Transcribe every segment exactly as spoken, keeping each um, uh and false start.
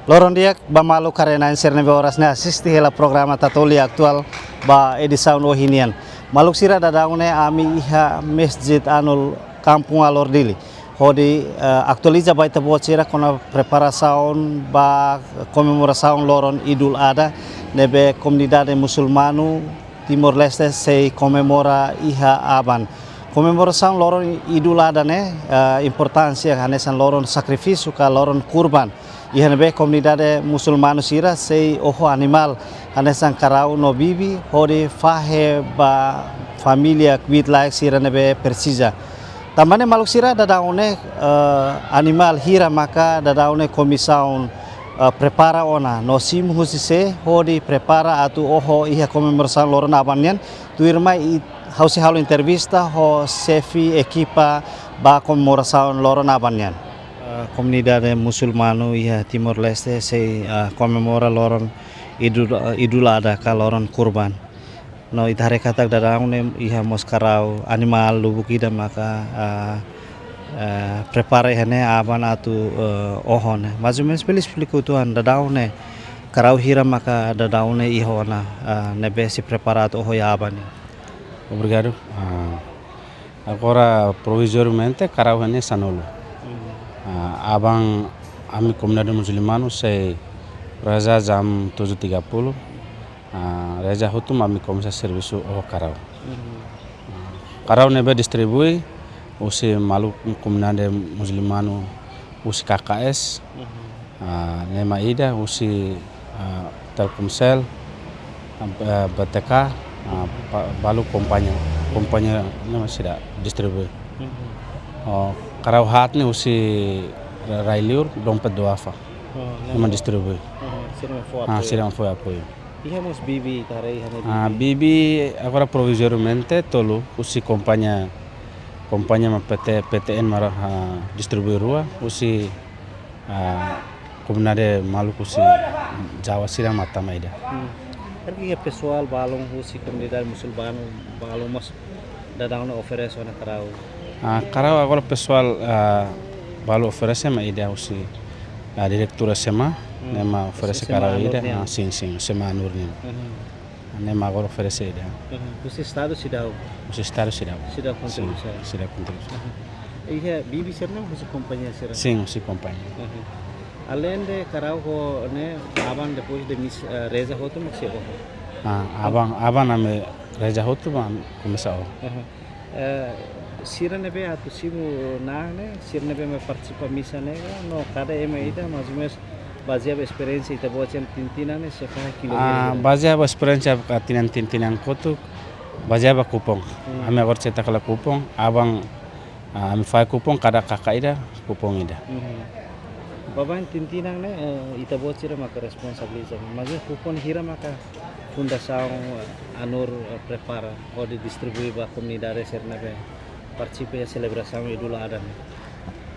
Loron di'ak ba maluk karenain sira ne'ebé oras ne'e asiste hela programa Tatoli Atuál ba edisaun ohin nian. Maluk sira, daudaun ne'e ami iha Masjid Anul Kampung Alor Dili, hodi, eh, atualiza ba ita-boot sira kona-ba preparasaun ba komemorasaun loron Idul Adha ne'ebé komunidade musulmanu Timor-Leste sei komemora iha aban. Komemorasaun loron Idul Adha ne'e, eh, importánsia hanesan loron sakrifísiu ka loron kurban, iha ne'ebé komunidade musulmanu sira sei oho animál hanesan karau no bibi hodi fahe ba família kbiit-laek sira ne'ebé presiza. Tanba ne'e maluk sira, daudaun ne'e, eh, animál hira maka daudaun ne'e komisaun, eh, prepara ona no simu husi sé hodi prepara atu oho iha komemorasaun loron aban nian, tuirmai ha'u sei halo entrevista ho xefe ekipa ba komemorasaun loron aban nian. Eh, komunidade musulmanu iha Timor-Leste sei, eh, komemora loron Idul, Idul Adha ka loron kurban. No ita haree katak daudaun ne'e iha mós karau animál lubuk ida maka, ah, ah, prepara iha ne'e aban atu, eh, oho ne'e. Mais ou menus bele esplika uitoan daudaun ne'e karau hira maka daudaun ne'e iha ona, ah, ne'ebé sei prepara atu oho iha aban ne'e. Obrigadu. Ah, agora provizoriamente karau ne'e sanulu. Ah, aban ami komunidade musulmanu sei reza jam tujuh tiga puluh. Ah, reza hotu mak ami komesa servisu oho karau. Ah, karau ne'ebé distribui husi maluk komunidade musulmanu husi K K S. Ah, ne'e mak ida husi, ah, Telkomsel, ah, B T K, ah, ba-, balu kompañia, kompañia ne'e mak sira distribui. Oh, karau haat ne'e husi Ra-, Rai Liur, Dompet Duafa. Oh, ne'e mak distribui. Sira mak fó apoiu. Sira mak fó apoiu. Iha mós bibi ita haree iha ne'e. Ah, bibi. Bibi agora provizoriamente tolu husi kompañia, kompañia mak P T, P T N mak, ah, distribui rua husi, ah, komunidade maluk husi Jawa sira mak tama ida. Hmm. Karik iha pesoál balun husi komunidade musulmanu balun mós daudaun ne'e oferese ona karau? Ah, karau agora pesoál, ah, balu oferese mak ida husi, ah, diretór S M A, hmm, ne'e mak oferese S M A karau Anur ida, nian. Ah, sin, sin, S M A Anur nian. Mhm. Ne'e mak agora oferese ida. Mhm. Husi estadu seidauk? Husi estadu seidauk. Seidauk kontribui. Sin, seidauk kontribui. Mhm. Iha bibi sira ne'e husi kompañia sira? Sin, husi kompañia. Mhm. Aleinde karau ho ne'e, aban depois de mis-, eh, reza hotu mak sei oho? Ah, aban, aban ami reza hotu mak komesa oho. Aha. Eh, sira ne'ebé atu simu na'an ne'e, sira ne'ebé mak partisipa misa ne'e, no kada ema ida, mais ou menus, bazeia ba esperiénsia ita-boot sira tinan-tinan ne'e, sei fahe kilu hira? Ah, bazeia ba esperiénsia ka tinan, tinan-tinan kotuk, bazeia ba kupon. Hmm. Ami agora cetak hela kupon, aban, ah, ami fahe kupon, kada K K ida, kupon ida. Mhm. Baibain tinan-tinan ne'e, eh, ita-boot sira maka responsabiliza. Mais kupon hira maka Fundasaun, eh, Anur, eh, prepara hodi distribui ba komunidade sira ne'ebé partisipa iha selebrasaun Idul Adha ne'e?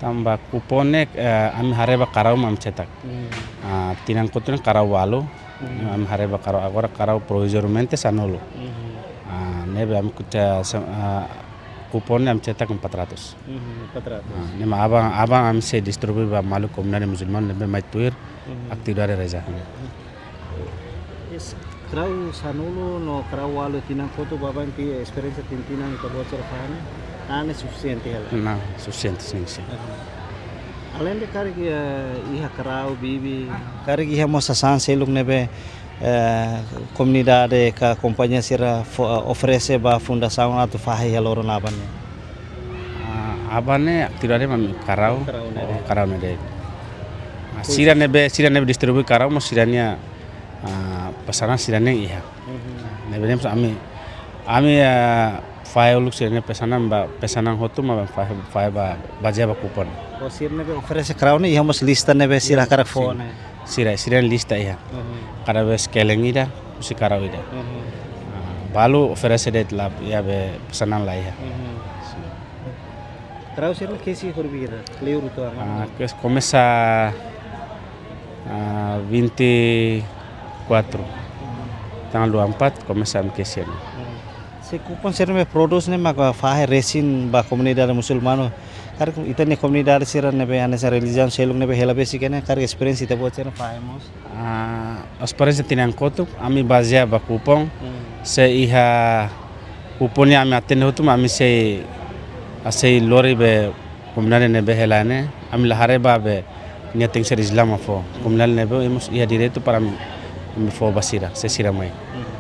Tanba kupon ne'e, eh, ami haree ba karau mak ami cetak. Hmm. Ah, tinan kotuk ne'e karau walu, hmm, ami haree ba karau, agora karau provizoriamente sanulu. Hmm. Ah, ne'ebé ami kuta sa-, ah, kupon ne'e ami cetak empat ratus. Mhm, empat ratus. Ah, ne'e mak aban, aban ami sei distribui ba maluk komunidade musulmanu ne'ebé mai tuir, mhm, atividade reza. Yes, karau sanulu no karau walu tinan kotuk baibain, esperiénsia tinan-tinan ita-boot sira fahe ne'e, ah, ne'e sufisiente hela? Nah, sufisiente, sin, sin. Aha. Aleinde karik, eh, iha karau, bibi, karik iha mós sasán seluk ne'ebé eh, komunidade ka kompañia sira fó, eh, oferese ba fundasaun atu fahe iha loron aban ne'e? Ah, aban ne'e atividade mak ami karau. Karau ne'e de'it. Oh, karau ne'e de'it. Ah, pois. Sira ne'ebé, sira ne'ebé distribui karau mós sira-nia, ah, pesanan sira-nian iha. Mhm. Ne'ebé ne'e mós ami, ami, ah, fahe uluk sira-nia pesanan ba, pesanan hotu mak fahe, fahe ba, bazeia ba kupon. Oh, sira ne'ebé oferese karau ne'e iha mós lista ne'ebé sira, sin, hakarak fó, sin, ne'e? Sira, sira-nia lista iha. Mhm. Kada vez keleng ida, husi karau ida. Mhm. Ah, balu oferese de'it la, iha be pesanan la iha. Mhm. Sin. Karau sira-ne'e kesi horibainhira, kleur uitoan? Ah, kes-, komesa, ah, vinte e quatro. Mhm. Tanggal dua puluh empat komesa ami kesi ona. Mhm. Se kupon sira ne'ebé prodús ne'e maka fahe resin ba komunidade musulmanu Karik ita-nia komunidade sira ne'ebé hanesan relijiaun seluk ne'ebé hela besik ne'e, karik esperiénsia ita-boot sira fahe mós? Ah, esperiénsia tinan kotuk, ami bazeia ba kupon. Hmm. Se iha kupon ne'e ami atende hotu, ami sei, ah, sei lori be komunidade ne'ebé hela ne'e, ami la haree ba be nia tenke ser Islam ka fó. Komunidade ne'ebé ema iha direitu para ami, ami fó ba sira, se sira mai. Hmm.